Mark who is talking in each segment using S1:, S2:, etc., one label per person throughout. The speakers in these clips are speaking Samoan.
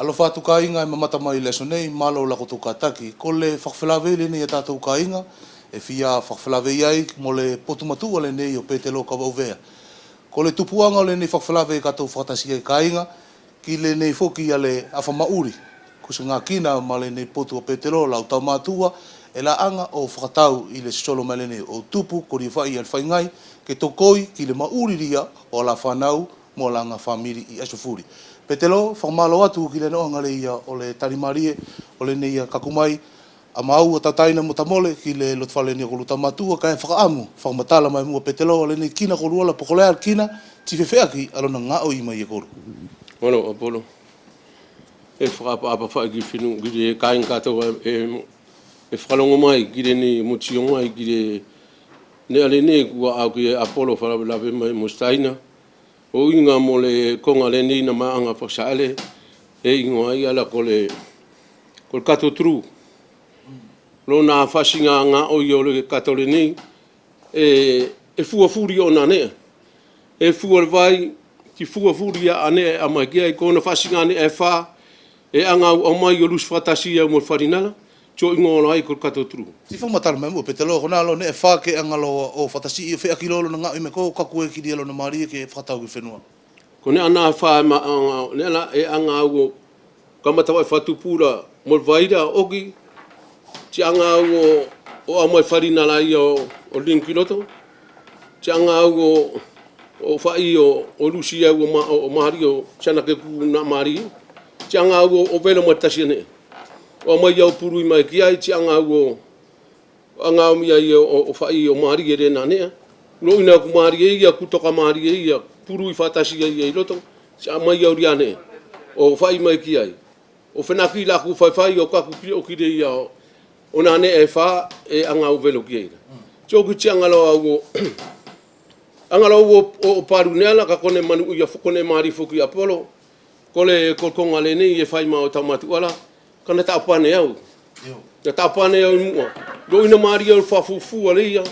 S1: Alofa atu kaiga e mamata mai i le aso nei, malo la koutou kataki. Ko le whakawhelavei lenei a tatou kaiga, e fia whakawhelavei ai mo le potu matua lenei o Petelo Kavauvea. Ko le tupuanga o lenei whakawhelavei katou whakatasi ai kaiga, ki lenei foki a le afa mauri, ko se ngā kina ma lenei potu o Petelo lau taumatua, e la anga o whakatau i le solo mai lenei o tupu, ko ria whai al whaingai, ke tokoi ki le mauri ria o la whanau mo langa famili i asofuri. Petelo, whakamalo atu ki le noanga le ia o le tarimarie, o le nei ia kakumai, a maua tataina mo tamole ki le lotwhale ni o kolu tamatua, ka e whakaamu, whakamatala mai mua Petelo, o le nei kina kolu ala pokolea al kina, ti fewheaki alona ngā o i mai e kolu.
S2: Malo Apollo. E whakapa apa whai ki whinu, ki le kāinga katoa e whakalongo mai ki le nei mo tio mai ki le ne ale nei kua au ki Apollo whalawe mai mo staina. O inga mo le konga le nei na maanga whaksaale e ingoa ai ala ko le kato tru. Lo nā whasinga ngā oi o le kato le nei e fua furi o nā nea. E fua le vai ki fua furi a nea a mai kia i kona whasinga nea e wha e anga au mai o lusi whatasi au mo wharinala tio ingoa ai ko le kato tru.
S1: Ti whamatala mai mua Petelo, ko nā lo ne e wha ke anga loa o whatasi i o whea ki lolo na ngā ime ko kaku e kiri alo na maria ke whakatau ki whenua.
S2: Ko ne ana wha ma anga, ne ana e anga au o kamatawa e whatupura mo le vaira oki, ti anga au o au mai wharinala ia o Linkiloto, ti anga au o whai o Lusi au o Mahari o Sana ke ku nā Maria, ti anga au o Velo mai tasi ane. O mai au puru i mai ki ai, ti anga au o anga au mia ia o whai o Maria re nā nea. No ina ku Maria ia, ku toka Maria ia, puru i whatasi ia i roto, ti a mai au riane, o whai mai ki ai. O whenaki la ku whai o kaku ki o kire ia o nā nea e wha e anga au velo ki eira. Ti o ki ti anga loa au o anga loa o paru neala ka kone manu ia kone Maria fuki Apollo, kole kolkonga le nei e whai ma o taumatu ala, kana taapane au. Na taapane au i mua. Ro ina Maria o whafufu ale ia,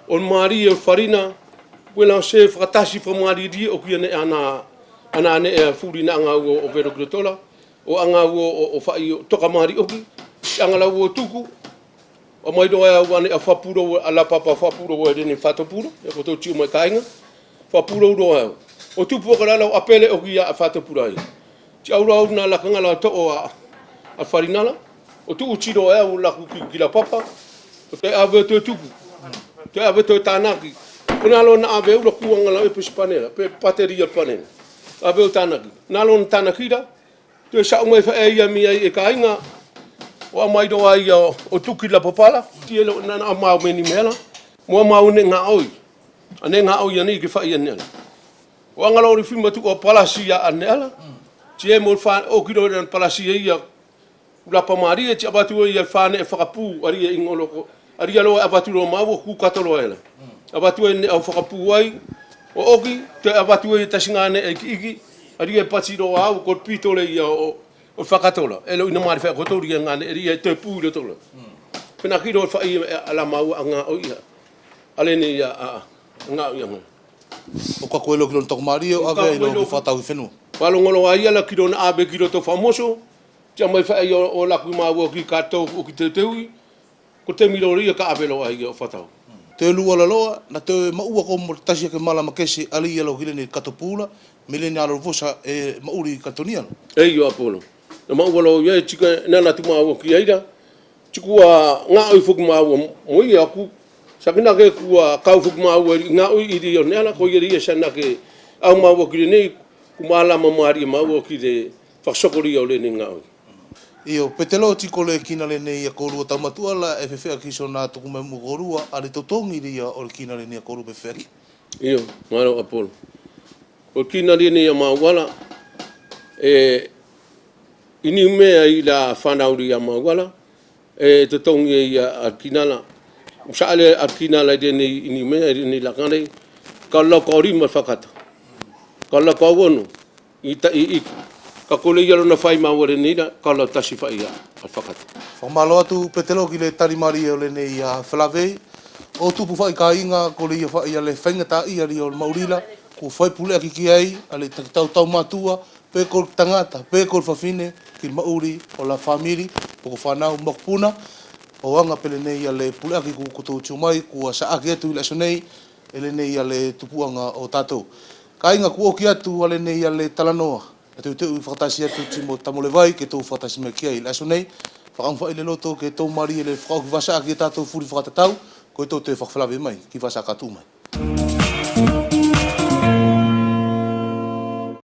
S2: o Maria o wharina, wela se whakatasi whamari o kia ne ana ana ne e furi na anga o vero ki o anga o whai o toka Maria oki, anga lau o tuku, o mai roa au ane a whapuro a la papa whapuro o rene whatopuro, e koto tiu mai kāinga, whapuro roa au. O tupu o karala o apele o kia a whatopura ai. Ti au rau nā lakanga la to'o a wharinala, o tuu tiro e au laku ki la papa, o te ave toe tupu, te ave toe tānaki. O nā lona ave ula kuanga la e pesi panela, pe pateria panela. Ave o tānaki. Nā lona tānakira, toe sau mai whae ia mi ai e kāinga, o a mai roa ia o tuki la papala, ti e lo nana a mau meni meala, mo a mau ne ngā oi. A ne ngā oi ani ke whai ane ala. O anga lori whima tu o palasi a ane ala, ti e mo wha o kiro e palasi e ia, ula pa maria ti abatu e ia whane e whakapu ari e ingoloko, ari aloa e abatu ro maua ku katolo ela. Abatu e ne au whakapu ai, o oki, te abatu e tasinga ane e ki iki, ari e pati ro au, ko pitole ia o whakatola. E lo ina maari whea kotori e ngane, e ria e te pū i roto. Pena kiro e whai e ala maua a ngā o ia. Ale ni ia a ngā o ia ngā.
S1: O ka koe lo ki lona toko maria o ave i lo ki whātau i whenua.
S2: Whalongolo a ia la ki rona ave ki roto whamoso, tia mai whae ia o laku maua ki katou o ki te teui, ko te miro ria ka ave loa ia o whatau.
S1: Te lua la loa, na te maua ko mo tasi ke malama kese ali ia lo hilene katopula, mele ni alo vosa e mauri katonia.
S2: E io Apollo. Na maua lo ia e tika nana tu maua ki aira, tikua ngā oi fuku maua mo ia aku, sakina ke kua kau fuku maua i ngā oi iri o neala, ko ia ria sana ke au maua ki nei, ku malama maria maua ki le whakasokori o le nei ngā oi.
S1: Io, Petelo ti kole kina le nei a korua taumatua la e fewhea ki so nā tuku mai mua korua, a le totongi ria o le kina le nei a korua pe whea ki.
S2: Io, ngaro Apollo. O kina le nei a mauala, e ini mea i la whanauri a mauala, e te tongi e ia a kinala. Usaale a kinala i lenei ini mea i lenei lakane, ka lau ka orima whakata. Ka lau ka wono, i ta i iku. Ka kole ia lona whai maua le nei la, ka lau tasi whai a whakata.
S1: Whakamalo atu Petelo ki le tari maria o le nei a Whalavei. O tupu whai ka inga, kole ia whai a le whainga tā ia ria o le maurila. Kua fai pule aki ki ai a le takitau taumatua, pe ko le tagata, pe ko le fafine, ki le mauri o la famili, po ko whanau mokupuna, o anga pele nei a le pule aki ku kotou tiu mai, kua sa aki atu i le aso nei, e le nei a le tupuanga o tātou. Ka inga ku oki atu a le nei a le talanoa, a teu teu i whakatasi atu timo tamole vai ke tō whakatasi mai kia i le aso nei, whakaamwha i le loto ke tō mari e le whakaoki vasa aki e tātou furi whakatatau, koe tō te whakawhalawe mai, ki vasa ka tū mai.